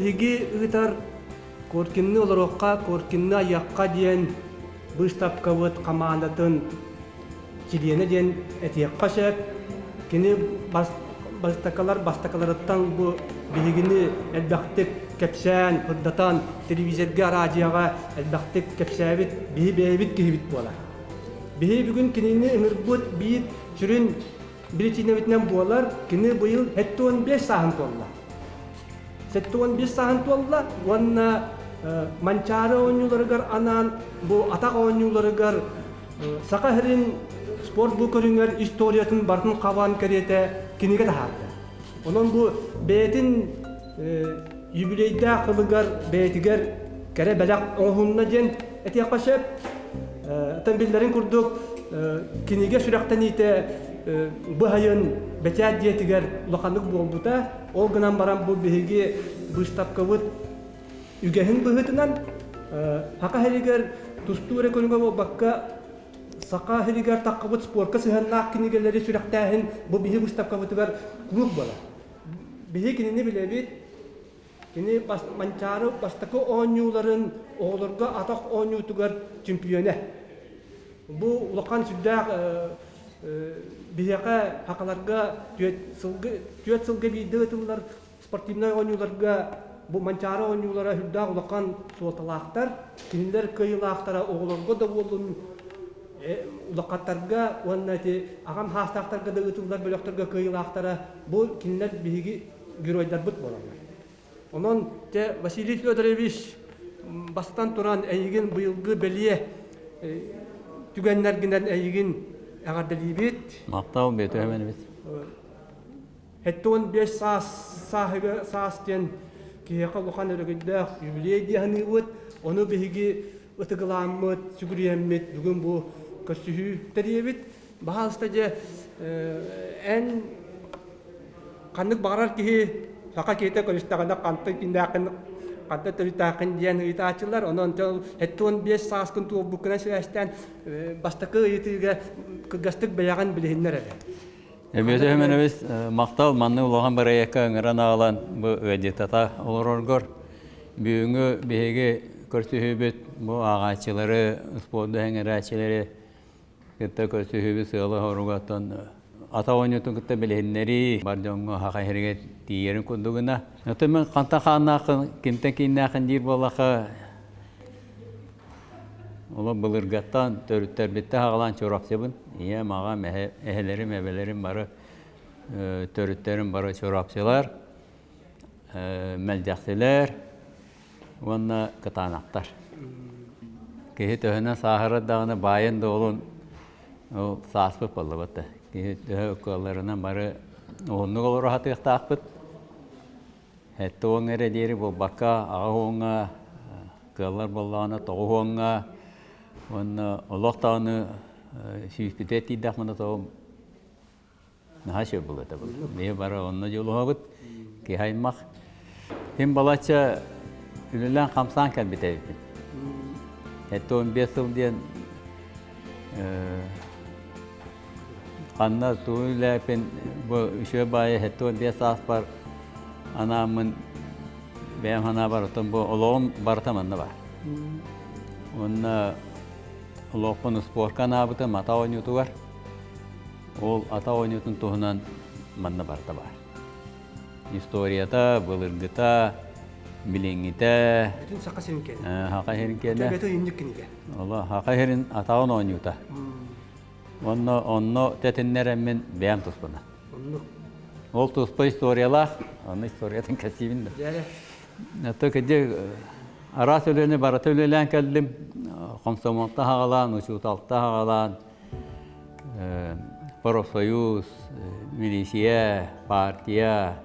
Биһиги ыытар Коркинны олоруохха, Коркинны айыахха диэн быыстапкабыт хамаандатын чилиэнэ диэн этиэххэ сөп. Кини бастакылар бастакыларыттан бу биһигини элбэхтик кэпсээн, сырдатан, телевизорга, араадьыйаҕа элбэхтик кэпсээбит биһи бэйэбит киһибит буолар. Биһи бүгүн кинини ыҥырбыт биир сүрүн биричиинэбитинэн буолар, кини быйыл 75 сааһын туолла. 75 сааһын туолла уонна Манчаары оонньууларыгар анаан бу атах оонньууларыгар Саха сирин спорт бу көрүҥэр историятын барытын хабан кэриэтэ кинигэ таһаарда. Онон бу бэйэтин юбилейдаах сылыгар бэйэтигэр кэрэ бэлэх оҥоһунна диэн этиэххэ сөп. Оттон биллэрин курдук кинигэ сүрэхтэниитэ быһайын бэчээт дьиэтигэр улаханнык буолбута. Ол гынан баран бу биһиги быыстапкабыт үгэһин быһыытынан Саха сиригэр тустуу эрэ көрүҥэ буолбакка, Саха сиригэр таххыбыт спорка сыһыаннаах кинигэлэри сүрэхтээһин бу биһи быыстапкабытыгар куруук буолар. Биһи кинини билэбит, кини Манчаары бастакы оонньууларын оҕолорго атах оонньуутугар чемпионэ. Бу улахан сүрдээх биһиэхэ сахаларга түөрт сылга биирдэ ыытыллар спортивнай оонньууларга бу Манчаары оонньуулара сүрдээх улахан суолталаахтар. Кинилэр кыайыылаахтара оҕолорго да буоллун, улахаттарга уонна ити аҕам саастаахтарга да ыытыллар бөлөхтөргө кыайыылаахтара бу кинилэр биһиги геройдарбыт буолаллар. Онон те Василий Федорович бастатан туран эйигин быйылгы бэлиэ түгэннэргинэн эйигин эҕэрдэлиибит. Махтал бөтөмөнүбүт. 75 саас сааһыга саас диэн киһиэхэ улахан өрөгөйдөөх юбилей дии саныыбыт. Ону биһиги ытыгылааммыт, сүгүрүйэммит бүгүн бу көрсүһүү тэрийэбит. Баһаалыста дьэ эн ханнык баҕарар киһи саха киһитэ көрүстэҕинэ хантан кимнээххин хантан төрүттээххин диэн ыйытааччылар. Онон 75 сааскын туолбуккунан сибээстээн бастакы ыйытыыга кылгастык бэйэҕин билиһиннэр эрэ. Эбиэтэ Өмөнөбүс махтал манны улахан бырайыакка ыҥыран аҕалан бу ыалдьыттата олороргор. Бүгүҥҥү биһиги көрсүһүүбүт бу ааҕааччылары, спорду эҥэрээччилэри кытта көрсүһүүбүт сыала-соругаттан ата оонньуутун кытта билиһиннэрии бар дьоҥҥо саха сиригэр тиийэрин курдугуна. Оттон мин хантан хааннааххын, кимтэн кииннээххин диир буоллахха, Олох былыргаттан төрүттэрбиттэн аҕалаан Чурапчыбын. Ийэм, аҕам, эһэлэрим, эбэлэрим бары төрүттэрим бары Чурапчылар, Мэлдьэхсилэр уонна Кытаанахтар. Киһи төһөнөн сааһырар даҕаны баайын да олун ол сааспыт буоллабыт да. Киһи төһө кыалларынан бары уһуннук олоро сатыахтаахпыт. Сэттэ эрэ диэри буолбакка, аҕа уоҥҥа, кыаллар буоллаҕына тоҕус уоҥҥа уонна олох даҕаны сүүспүтүгэр тиийдэхпинэ тоҕо наһаа үчүгэй буолуо этэ. Биһи бары онно дьулуһабыт, киһи аймах. Ким балачча үлэлээн хамсаан кэлбит эбиппин. 75 сыл диэн Ханна тугу үлээпин бу үчүгэй баайы 75 сааспар анааммын бэйэм санаабар оттон бу олоҕум барыта манна баар. Уонна олохпун спорка анаабытым ата оонньуутугар. Ол ата оонньуутун туһунан манна барыта баар. Историята, былыргыта, билиҥҥитэ. Бүтүн Саха сирин киэнэ. Саха сирин киэнэ. Бэйэтэ инник кинигэ. Ола Саха сирин атаҕын оонньуута. Онно онно тэтиннэрэммин бэйэм туспана. Оннук. Ол туспа историялаах, онно историятын кэпсиибин да. То кэдэ араас үлэни барыта үлэлээн кэллим. Комсомолта хаҕалаан, учууталта хаҕалаан, профсоюз, милиция, партия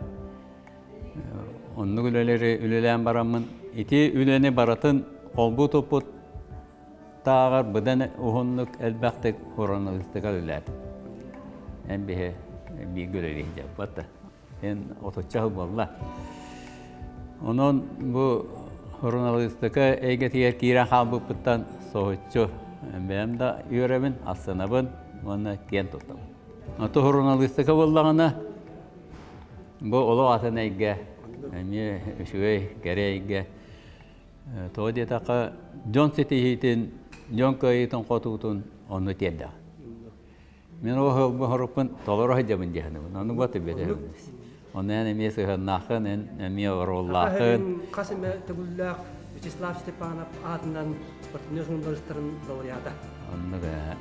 оннук үлэлэри үлэлээн бараммын ити үлэни барытын холбуу туппут тааҕар быдан уһуннук элбэхтик суруналыыстыка үлэлээтим. Эн биһи бииргэ үлэлии сылдьабыт да. Эн отучча сыл буолла. Онон бу суруналыыстыка эйгэтигэр киирэн хаалбыппыттан соһуччу бэйэм да үөрэбин, астынабын уонна киэн туттабын. Ото суруналыыстыка буоллаҕына, бу олох атын эйгэ. Эмиэ үчүгэй, кэрэ эйгэ. Тоҕо диэтэххэ, дьон ситиһиитин, дьон кыайыытын-хотуутун онно тиэрдэҕин. Мин ол ыһылбын толоро сылдьабын дии саныыбын. Ону бу бэтэһэбин. Онно эн эмиэ сыһыаннааххын, эн эмиэ оруоллааххын. Хас эмэ төгүллээх Вячеслав Степанов аатынан спортивнай суруналыыстарын лауреата. Оннук ээ.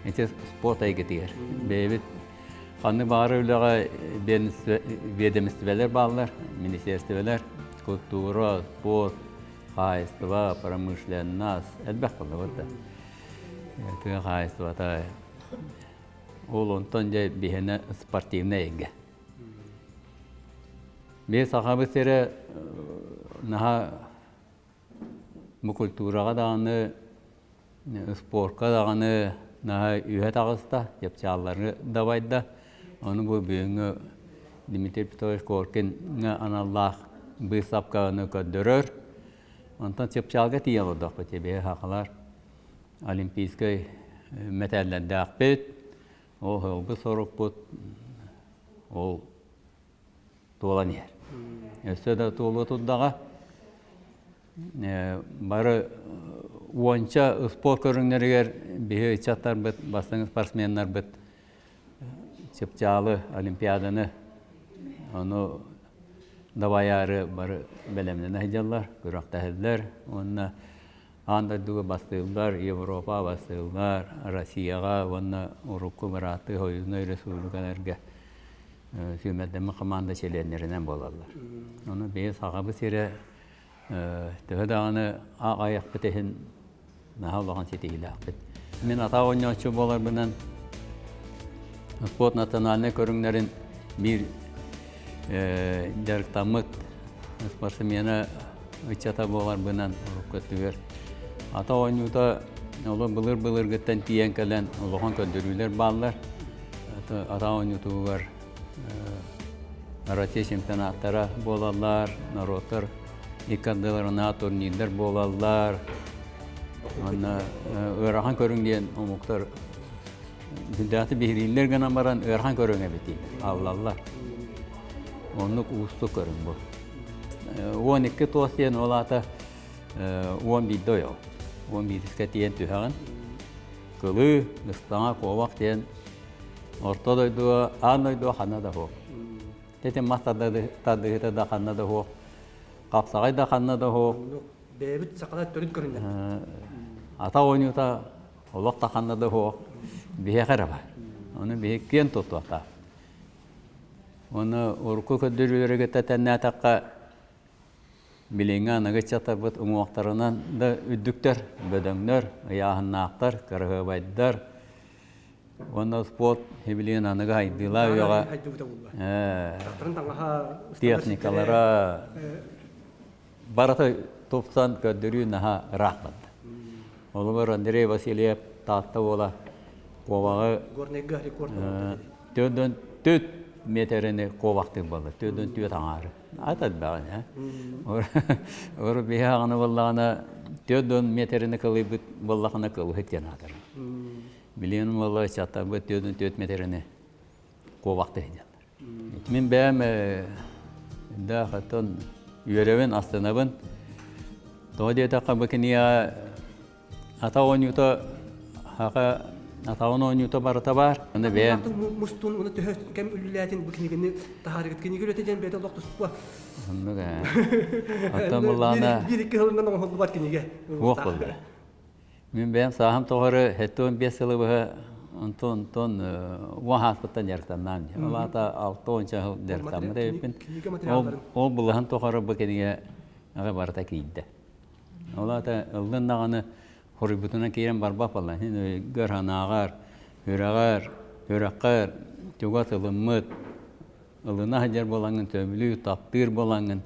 Ити спорт эйгэтигэр. Бэйэбит ханнык баҕарар үлэҕэ биэдэмистибэлэр бааллар, министиэристибэлэр, култуура, спорт, хаһаайыстыба, промышленность элбэх буолла да. Тыа хаһаайыстыбата ол онтон дьэ биһиэнэ спортивнай эйгэ. Биһи Сахабыт сирэ наһаа бу культураҕа даҕаны, спорка даҕаны наһаа үөһэ таҕыста, чыпчааллары дабайда. Ону бу бүгүҥҥү Дмитрий Петрович Коркиҥҥа аналлаах быыстапканы көрдөрөр. Онтон чыпчаалга тиийэ олордохпут биһи сахалар олимпийскай мэтээллэрдээхпит. Ол сылгы сорукпут ол туолан иһэр. Өссө да туолуо турдаҕа. Бары уонча спорт көрүҥнэригэр биһи ыччаттарбыт, бастыҥ спортсменнарбыт чыпчаалы олимпиаданы ону дабайаары бары бэлэмнэнэ сылдьаллар, күрэхтэһэллэр уонна аан дойдуга бастыыллар, Европа бастыыллар, Россияҕа уонна урукку бырааттыы союзнай республикаларга сүүмэрдэммит хамаанда чилиэннэринэн буолаллар. Ону биһи Сахабыт сирэ төһө даҕаны аҕайахпыт иһин наһаа улахан ситиһиилээхпит. Мин атаа оонньооччу буоларбынан спорт национальнай көрүҥнэрин биир дьарыктаммыт спортсмена ыччата буоларбынан урукку өттүгэр ата оонньуута олох былыр-былыргыттан тиийэн кэлэн улахан көрдөрүүлэр бааллар. Ата оонньуутугар Россия чемпионаттара буолаллар, норуоттар икки ардыларына турнирдар буолаллар. Уонна ыарахан көрүҥ диэн омуктар сүрдээхтик биһирииллэр гынан баран ыарахан көрүҥ эбит дииллэр, аллаллар. Оннук уустук көрүҥ бу. 12 туос диэн ол аата 11 ойол. 11-искэ тиийэн түһэҕин. Кылыы, ыстаҥа, куобах диэн Орто дойдуга, аан дойдуга ханна да суох. Тэтим мас тардыһыта да ханна да суох. Хапсаҕай да ханна да суох. Бэйэбит сахалар төрүт көрүннэр. Ата оонньуута олох да ханна да суох. Биһиэхэ эрэ бар. Ону биһи киэн туттуохтаах. Уонна урукку көрдөрүүлэргэ тэтэннээтэххэ билиҥҥи аныгы ыччаттарбыт уҥуохтарынан да үрдүктэр, бөдөҥнөр, ыйааһыннаахтар, кыраһыабайдар. Уонна спорт билигин аныгы хайдыылаах үйэҕэ техникалара барыта тупсан көрдөрүү наһаа ыраах барда. Холобур, Андрей Васильев Таатта уола куобаҕы Горнайга рекорд төрдөн түт метрини куобахтыыр буолла. Төрдөн түөт аҥаары. Ат элбэҕин, ээ. Урут биһи аҕаны буоллаҕына 40 метрини кылыйбыт буоллахына кылыһыт диэн аатырар. Билигин буолла ыччаттарбыт 44 метрини куобахтыы сылдьаллар. Мин бэйэм дээх оттон үөрэбин, астынабын. Тоҕо диэтэххэ бу кинигэҕэ Ата оонньуута хака атаҕын оонньуута барыта баар. Аны бэйэм мустун уну төһө кэм үллээтин бу кинигини таһаарыгыт кинигэ үлэтэ диэн бэйэтэ олох туспа. Оннук ээ. Оттон буллаана биир икки сылынан оҥоһуллубат кинигэ. Суох буолла. Мин бэйэм сааһым тухары 75 сылы быһа онтон онтон уон ааспыттан дьарыктаннаам дии. Ол аата алта уонча сыл дьарыктаммыт эбиппин. Ол ол былаһын тухары бу кинигэ аҕа барыта киирдэ. Ол аата ыллын даҕаны хоруйбутунан киирэн барбат буолла. Син өйгөр, санааҕар, үрэҕэр, үрэххэр чугас ылыммыт, ылына сылдьар буолаҥҥын, сөбүлүүр, таптыыр буолаҥҥын,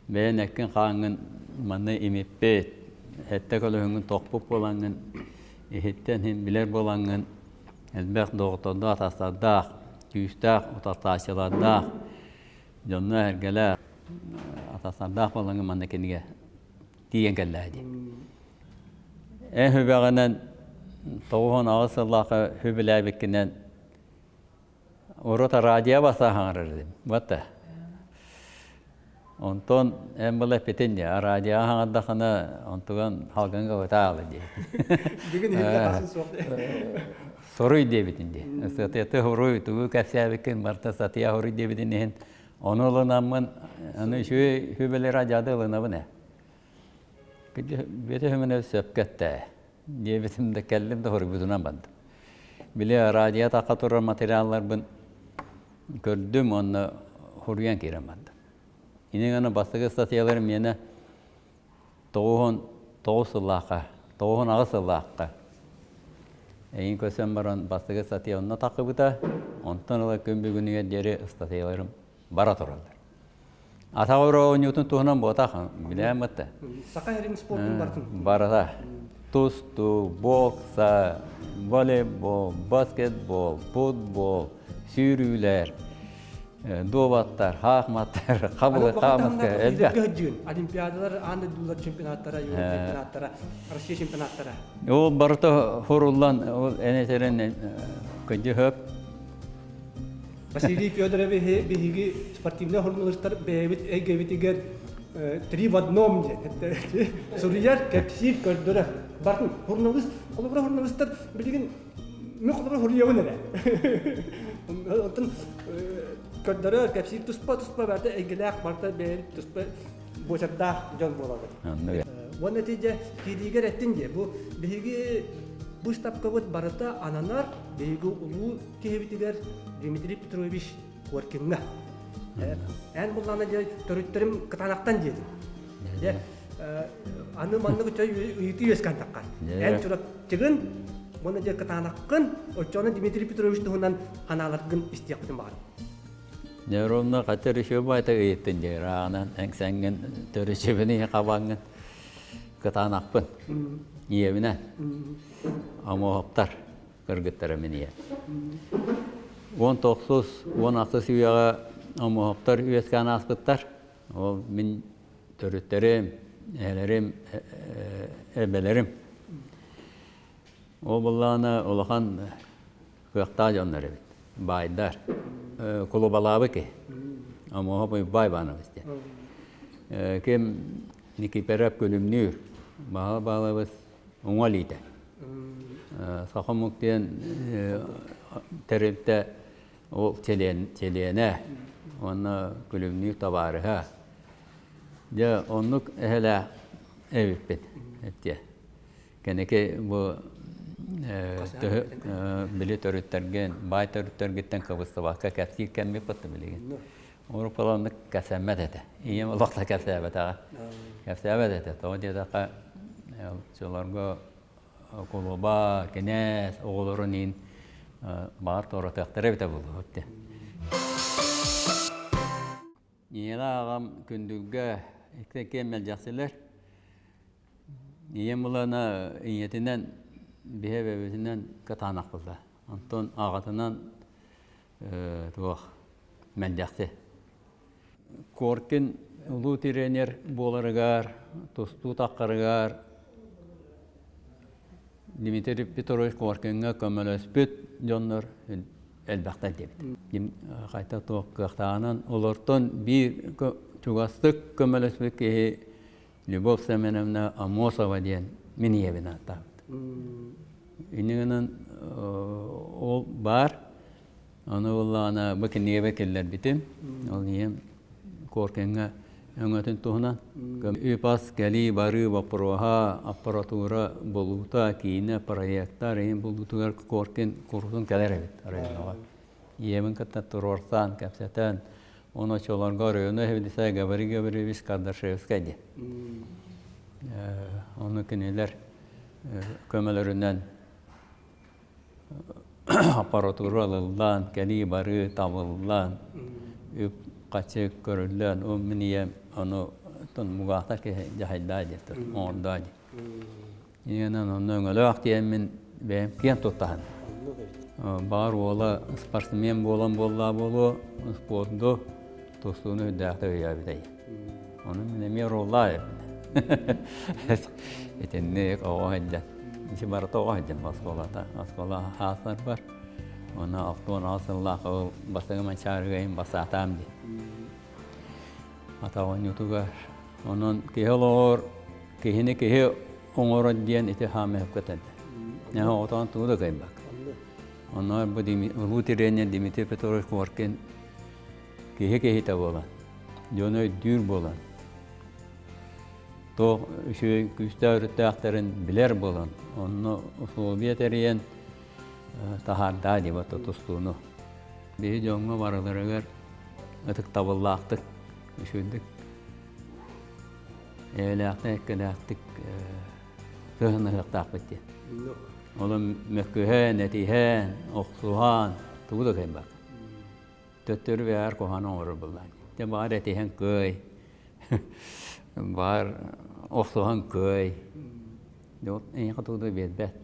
бэйэн эккин-хааҥҥын манна имиппит, сэттэ көлөһүҥҥүн тохпут буолаҥҥын, иһиттэн иһин билэр буолаҥҥын, элбэх доҕоттордоох, атастардаах, күүстээх утартааччылардаах, дьонноох-сэргэлээх, атастардаах буолаҥҥын манна кинигэ тиийэн кэллээ дии. Эн хүбэҕинэн 98 сыллаахха хүбүлээбиккинэн урут радио баста хаҥарар этим. Батта. Онтон эн была эппитин дии, радиоҕа хаҥардаххына, онтуган халгыҥҥа ытаалы дии. Бүгүн иһиллэ тасын суох дии. Соруй диэбитин дии. Сатыйаты хоруй, тугу кэпсээбиккин барыта сатыйа хоруй диэбитин иһин, ону ылынаммын, аны үчүгэй сүбэлэри адьаады ылынабын ээ. Бөтө хүмүнэ сөпкө эттэ диэбитим да кэллим да хоруйбутунан бардым. Били радио тахха турар материалларбын көрдүм уонна хоруйан киирэн бардым. Ини гына бастакы ыстатыйаларым миэнэ 99 сыллаахха, 98 сыллаахха эйин көсөн баран бастакы ыстатыйа онно таххыбыта, онтон ыла күн бүгүнүгэр диэри ыстатыйаларым бара тураллар. Атах өрө оонньуутун туһунан буотах, билээн бытта. Саха сирин спортун барытын. Барыта. Тустуу, бокса, волейбол, баскетбол, футбол, сүүрүүлэр, дуобаттар, хаахматтар, хабылы хаамыска элбэх. Олимпиадалар, аан дойдулар чемпионаттара, Европа чемпионаттара, Россия чемпионаттара. Ол барыта хоруллан, ол энетерен кыдьы хөп. Василий Федорович биһиги спортивнай хормунустар бэйэбит эйгэбитигэр три в одном диэн суруйар, кэпсиир, көрдөрөр. Бартын хурналыст, холобура хурналыстар билигин мен холобура хуруйабын эрэ. Оттон көрдөрөр, кэпсиир туспа-туспа барыта эйгэлээх, барыта бэйэбит туспа буочардаах дьон буолабыт. Уонна ити киириигэр эттин дии, бу биһиги быыстапкабыт барыта ананар биһиги улуу киһибитигэр Дмитрий Петрович Коркиҥҥа. Эн буллаана дьэ төрүттэрим кытаанахтан диэтим. Дьэ аны маннык ыйытыы үөскээн таххар. Эн чурапчыгын уонна дьэ кытаанаххын оччоҕуна Дмитрий Петрович туһунан ханааларгын истиэхпитин баҕарабын. Дьэ ровно хата решебайта ыйыттын дьэ ырааҕынан эҥсэҥҥин төрүчүбүн хабаҥҥын кытаанахпын ийэбинэн омоһоптар кыргыттара мин ийэм. 19, 16 үйэҕэ омоһоптор үөскээн ааспыттар. Ол мин төрүттэрим, эһэлэрим, эбэлэрим. Ол былаана улахан кыахтаах дьоннор эбит. Баайдар. Кулубалаабы киһи. Омоһоп Уйбай Иванович диэн. Ким Никиперов күлүмнүүр. Баһа баалабыс уҥа илиитэ. Саха омук диэн тэрилтэ ол чилиэнэ уонна күлүмнүүр табаарыһа. Дьэ оннук эһэлээх эбиппит этиэ. Кэнники бу били төрүттэргин, баай төрүттэргиттэн кыбыстыбакка кэпсиир кэммит бытты билигин. Уруккуланнык кэпсэммэт этэ. Ийэм олох да кэпсээбэтэҕэ. Кэпсээбэт этэ. Тоҕо диэтэххэ, оччолорго кулуба, кинээс оҕолорун иин баҕар туоратыахтара эбитэ буолуо дии. Ийэлээх аҕам күндүлгэ икки киэн мэлдьэхсилэр. Ийэм ылана ийэтинэн биһэ эбэбитинэн кытаанах буолла. Онтон аҕатынан туох мэлдьэхси. Коркин улуу тренер буоларыгар, тустуу таххарыгар Дмитрий Петрович Коркиҥҥа көмөлөспүт дьоннор элбэхтэр диэбит. Хайта туох кыахтааҕынан олортон биир чугастык көмөлөспүт киһи Любовь Семеновна Амосова диэн мин ийэбин ааттаабыт. Инньэ гынан ол баар. Аны буоллаҕына бу кинигэбэ киллэрбитим. Ол ийэм Коркиҥҥа өҥөтүн туһунан. Үп-ас кэлии-барыы боппуруоһа, аппаратура булуута, киинэ, проектар иһин булуутугар Коркин курутун кэлэр эбит районоҕа. Ийэбин кытта туруорсан, кэпсэтэн, Оны оччолорго оройуону эһэбилисэ Гаврил Гаврильевич Кардашевскай диэн. Ону кинилэр көмөлөрүнэн аппаратура ылыллан, кэлии-барыы табыллан, үп-хачы көрүллэн, ол мин ийэм ону мугаахтар киһи дьаһайдаа диэттэр, оҥордоо диэн. Ийэнэн онно өҥөлөөх диэммин бэйэм киэн туттаһын. Баар уола спортсмен буолан буоллаа буолуо, спорду, тустууну үрдээхтик өйөөбүтэй. Ону мин эмиэ роллаа Итинник оҕо сылдьан. Ити барыта оҕо сылдьан оскуолата. Оскуола хаасарбар. Уонна 68 сыллаах ол бастакы манчаарыгайым басаатаам дии. Ата оонньуутугар. Онон киһи олоҕор киһини киһи оҥорор диэн ити хаамыһыкка көтөллөр. Нэһэ оҕотоон тугу да кыайбак. Онно бу улуу тириэньэр Дмитрий Петрович Коркин киһи киһитэ буолан, дьону өйдүүр буолан, туох үчүгэй күүстээх өрүттээхтэрин билэр буолан, онно условия тэрийэн таһаардаа дии батта тустууну. Биһи дьоҥҥо барыларыгар ытыктабыллаахтык, үчүгэйдик, эйэлээхтик, эккэлээхтик сыһыаннаһыахтаахпыт диэн. Онон мөккүһэн, этиһэн, охсуһан тугу да кыайбат. Төттөрү бэйэр куһаҕаны оҥорор буоллаҕа. Дьэ баҕар этиһэн кыай, баҕар охсуһан кыай. Дьэ ол эйиэхэ тугу да биэрбэт.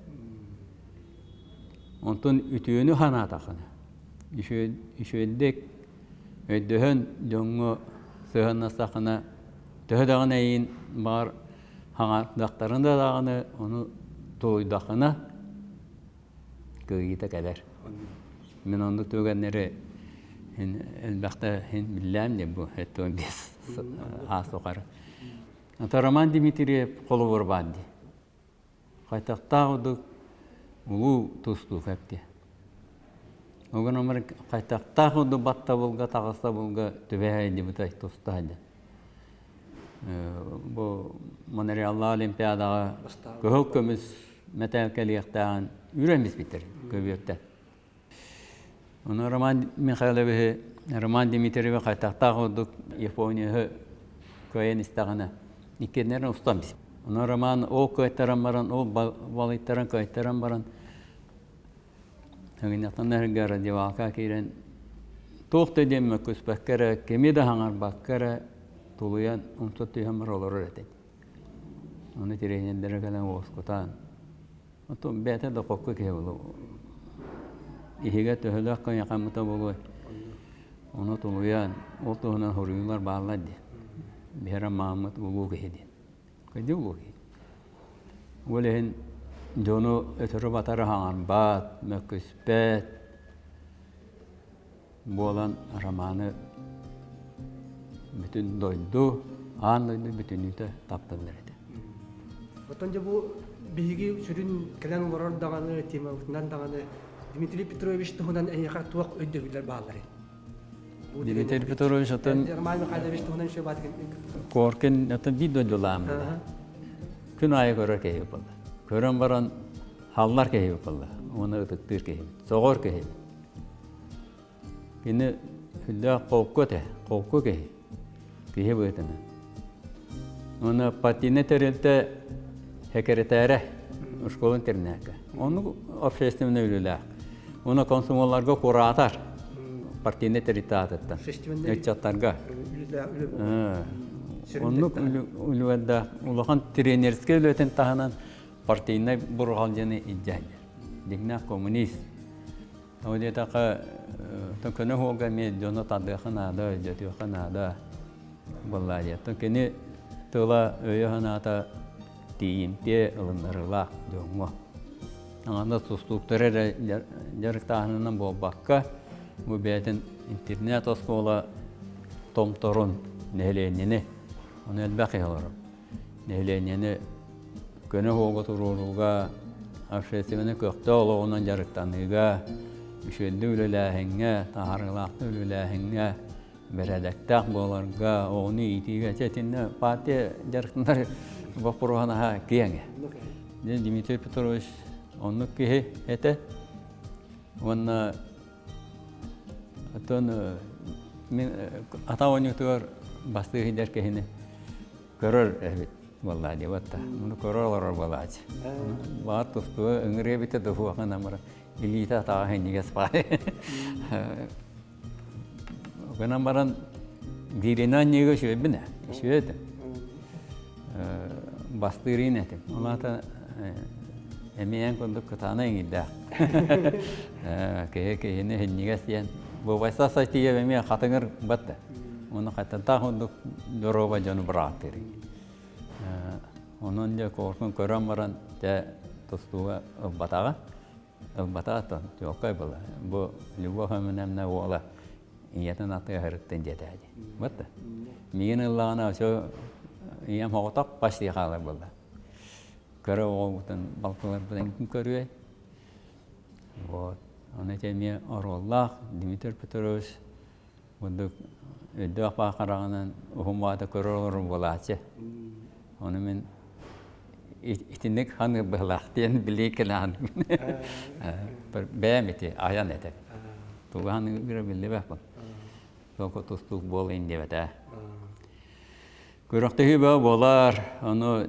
Онтон үтүөнү санаатаххына, үчүгэйдик өйдөһөн дьоҥҥо сыһыаннастаххына, төһө даҕаны эйиин баҕар хаҥардахтарына даҕаны ону тулуйдаххына кыайыыта кэлэр. Мин оннук түгэннэри элбэхтэ биллээн диэн бу 75 аас тухары. Ата Роман Дмитриев холобур баар дии. Хайтахтаах курдук улуу тустуук эпти. Огон омар хайтахтаах курдук баттабылга таҕыстабылга түбэһэ илдьибитэй туста сылдьан. Бу Монреаллаах Олимпиадаҕа кыһыл көмүс мэтээл кэлиэхтээҕин үүрэн биспиттэр көбүөртэн. Ону Роман Михайловиһы, Роман Дмитриевы хайтахтаах курдук Японияһы кыайан истэҕинэ иккиэннэрин устан биспит. Ону Роман ол кыайтаран баран, ол балыйтаран кыайтаран баран Сыгынньахтан эргэ раздевалка киирэн туох да диэн мөккүспэккэ эрэ, кими да хаҥарбакка эрэ тулуйан умса түһэн баран олорор этэ. Ону тренердэрэ кэлэн уоскутан Оттон бэйэтэ да хокку киһи буолуо. Иһигэ төһөлөөх кыйахаммыта буолуой. Ону тулуйан, ол туһунан хоруйуулар бааллар диэн. Биһэрэ мааммыт улуу киһи диэн. Кырдьык улуу киһи. Ол иһин дьону өтөрү-батары хаҥарбат, мөккүспэт буолан романы бүтүн дойду, аан дойду бүтүннүүтэ тапталлар этэ. Оттон дьэ бу биһиги сүрүн кэлэн олорор даҕаны, темабытынан даҕаны Дмитрий Петрович туһунан эйиэхэ туох өйдөбүллэр баалларый? Дмитрий Петрович атын Роман Михайлович туһунан еще баатыгын Коркин атын биир дойдулаам. Күн аайы көрөр киһи буолла. Көрөн баран халлар киһи буолла. Уонна ытыктыыр киһи, соҕор киһи. Кини сүрдээх холку этэ, холку киһи. Киһи быһыытынан. Уонна партийнай тэрилтэ сэкирэтээрэ школа интернакка. Оннук общественный үлэлээх. Уонна комсомолларга куратор партийнай тэрилтэ аатыттан. Ыччаттарга. Оннук үлүгэрдээх улахан тренерскэй үлэтин таһынан партийнай бурҕалдьыны илдьэ Дьиҥнээх коммунист. Ол диэтэххэ, көнө суолга эмиэ дьону тардыахха наада, өйдөтүөххэ наада буоллаа диэ. Кини тыла өйө-санаата тиийимтиэ ылыннарыылаах дьоҥҥо. Аҥардас тустууктары эрэ дьарыктааһынынан буолбакка, бу бэйэтин интернет-оскуола томторун нэһилиэнньэни, ону элбэх киһи олорор, нэһилиэнньэни көнө суолга туруорууга, общественнай көхтөөх олоҕунан дьарыктаныыга, үчүгэйдик үлэлээһиҥҥэ, таһаарыылаахтык үлэлээһиҥҥэ, бэрээдэктээх буоларга, оҕону иитиигэ ити итиннэ партия дьарыктанар боппуруоһа наһаа киэҥ. Дмитрий Петрович оннук киһи этэ. Уонна оттон мин ата оонньуутугар бастыы сылдьар киһини көрөр эбит буоллаа дии батта. Муну көрө олорор буолааччы. Баар тустууга ыҥырыа эбитэ дуһуоха намыра илиитэ атаҕа иҥнигэс баай. Гынан баран бииринэн анньыыга үчүгэйбин ээ, үчүгэй этим. Бастыырын этим. Ол аата эмиэ эн курдук кытаана иҥирдээх. Киһи киһини иһинньигэс диэн бу Вайса тиийэ эмиэ хатыҥыр батта. Уонна хаттантаах курдук доруоба дьону бырааттыыр. Онон дьэ куоркун көрөн баран дьэ тустууга ылбатаҕа. Ылбатаҕа чуолкай была. Бу Любовь Эминемна уола. Ийэтин атыыһырыттын диэтэ дии. Вот. Миигин ыллаҕына все ийэм соҕотох почти хаалар буолла. Көрө оҕобутун балтыларбытын ким көрүөй? Вот. Ону ити эмиэ оруоллаах Дмитрий Петрович курдук өйдөөх баа хараҕынан уһун баата көрөр олорор буолааччы. Ону мин итинник ханыыр быһылаах диэн билии кэлээн бэйэм ити айан этэ. Тугу ханыыра биллибэппин. Токо тустуук буолайын диэбэтэ. Күрэхтэһии бөҕө буолар. Ону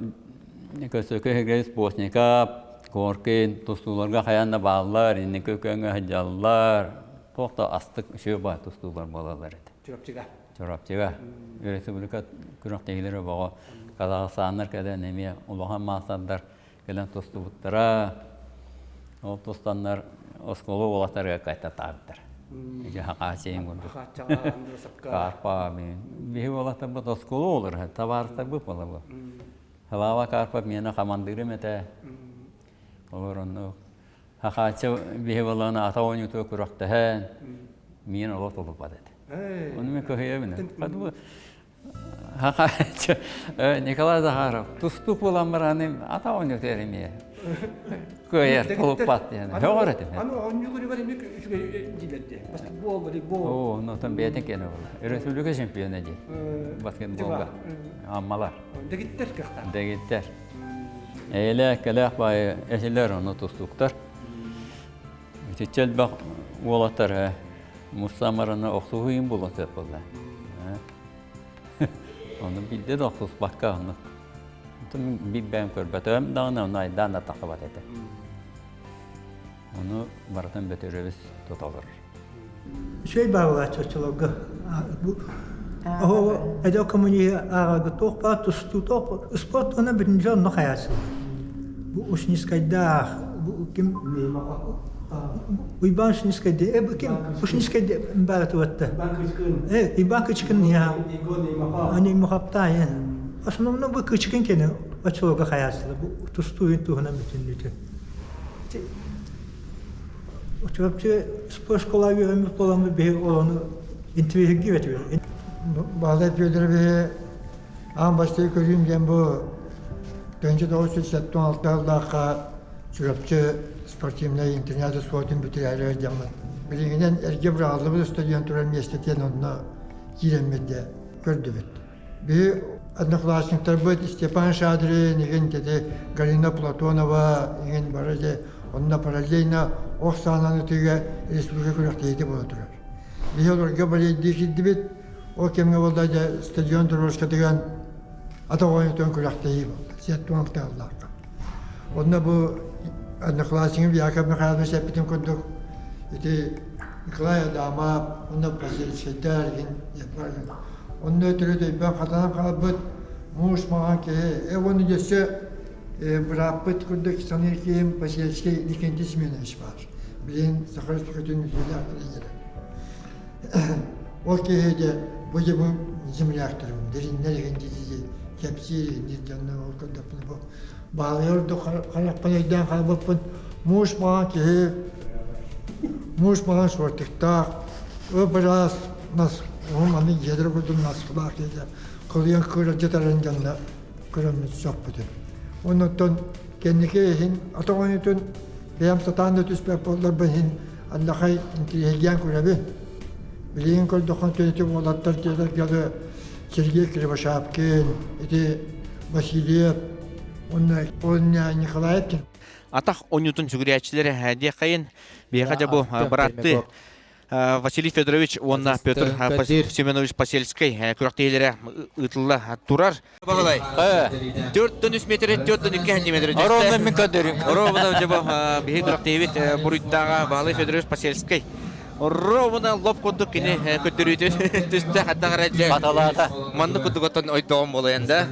Көсөкө Һегрес Постников, Коркин тустууларга хайаан да бааллар, инники көҥө сылдьаллар. Туох да астык үчүгэй баай тустуулар буолаллар этэ. Чурапчыга. Чурапчыга. Республика күрэхтэһиилэрэ бөҕө. Казахстаннар кэлэн эмиэ улахан маастардар кэлэн тустубуттара. Ол тустаннар оскуола уолаттарыгар кайтатаабыттар. Ити хакаачейин курдук. Карпа биһи уолаттарбыт оскуола олор, табаарыстарбыт буолар. Слава Карпов миэнэ хамандыырым этэ. Олор оннук. Хакааччы биһи буолан ата оонньуутуга күрэхтэһэн, миэн олох тулуппат этэ. Ону мен кыһыйабын. Николай Захаров тустуук буолан баран ата оонньуутугар эмиэ кыайар тулуппат диэн сөҕөр этим. Аны оонньуугар эмиэ үчүгэй дииллэр дии. Баскетбол, волейбол. Оо, онтон бэйэтин киэнэ буолла. Өрөспүүбүлүкэ чемпиона дии. Баскетболга. Аммалар. Дэгиттэр кыахтаах. Дэгиттэр. Эйэлээх кэлээх баайы этилэр ону тустууктар. Итиччэ элбэх уолаттар муста мараны охсуһуйун буолуон сөп буолла. Ону билде да охсуспакка оннук. Онтон мин бэйэм көрбөтөм даҕаны ону айдаан да тахсыбат этэ. Ону барытын Бөтүрүөбүс тута олорор. Үчүгэй баалааччы оччолорго бу эдэр коммуниһы ааҕарга туох баар тустуу туох спорт уонна бүтүннүү онно хайааччылар. Бу Ушницкайдаах бу ким Уйбаан Ушницкайда э ким Ушницкайда баара туотта. Э Иван Кычкин я они мухаптаайын. Основном бу Кычкин кene оччолорго хайааччылар бу тустуу туһунан бүтүннүүтэ. Чурапчы спортшкола үөрэммит буоламмыт биһи олону интириэһиргии этибит. Баһылай Федоровиһы аан бастакы көрүүм диэн бу 1976 сыллаахха Чурапчы спортивнай интернат оскуолатын бүтэрээри дьаммыт. Билигинэн эргэ быраҕыллыбыт стадион турар миэстэтин онно киирэммит дэ көрдүбүт. Биһи одноклассниктарбыт Степан Шадрин, игин тети Галина Платонова, игин бары де онно параллельно ох саанан ытыыга республика күрэхтэһиитэ буола турар. Биһи олорго балейдии киирдибит, ол кэмҥэ буолла дьэ стадион туруорскатыган ата оонньотон күрэхтэһии буолла, сиэттуон тыаллаахха. Онно бу одноклассникым Яков Михайлович эппитин курдук ити Николай Адамов, онно Васильевичтар игин Онно төрүт өйбөн хатанан хаалбыт муус маҥан киһи э уонна өссө бырааппыт курдук саныыр киһим Васильевский Никентий Семенович баар. Билигин Саха Республикатын үтүөлээх тренерэ. Ол киһи дьэ бу дьэ бу земляктарым дириннэр игин дии кэпсиир игин дьонно ол көрдөхпүнэ бу баалыйар ордук харахпын өйдөөн хаалбыппын муус маҥан киһи муус маҥан шортиктаах ып-ыраас нас уһун аны дьиэлэр курдук наскылаах киһи кылыйан кыыралдьытарын дьонно көрөммүт сөхпүтүм. Оннуттан кэнники иһин атах оонньуутун бэйэм сатаан да түспэт буолларбын иһин аллахай интириэһиргээн көрөбүн. Билигин көрдөххө ити уолаттар дьиэлэргэ Сергей Кривошапкин, ити Васильев, уонна Николаев Атах оонньуутун сүгүрүйээччилэрэ диэххэйин биһиэхэ дьэ бу бырааттыы Василий Федорович уонна Петр Семенович Посельскай күрэхтэһиилэрэ ыытылла турар. Баһылай, 4-3 метр, 4-2 сантиметр. Ровно мен көрдөрүм. Ровно дьэ бу биһи күрэхтэһиибит буруйдааҕа Баһылай Федорович Посельскай. Ровно лоп курдук кини көрдөрүүтүн түстэ хаттах эрэ дьэ. Баталаата. Маннык курдук оттон ойдоҕум буолайан да.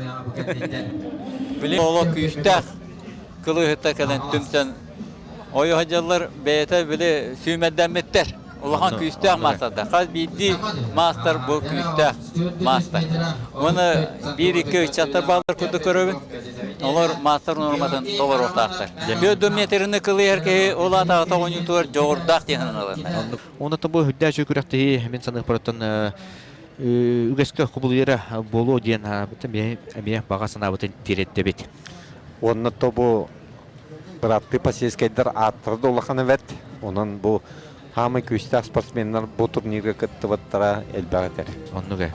Били олох күүстээх кылыыһыта кэлэн түмсэн ойо сылдьаллар бэйэтэ били сүүмэрдэммиттэр. Улахан күүстээх маастардар. Хас биирдии маастар бу күүстээх маастар. Уонна биир-икки ыччаттар бааллар курдук көрөбүн. Олор маастар нуорматын толоруохтаахтар. 4 метрини кылыйар киһи ол аата оонньуутугар дьоҕурдаах диэн сананаланна. Онон бу үрдээччи күрэхтэһии мин саныахпарыттан үгэскэ кубулуйара буолуо диэн эмиэ баҕа санаабытын тириэрдэбит. Уонна то бу бырааттыы Посельскайдар ааттара да улахан эбэт. Онон бу хаамай күүстээх спортсменнар бу турнирга кыттыбыттара элбэх этэр. Оннук.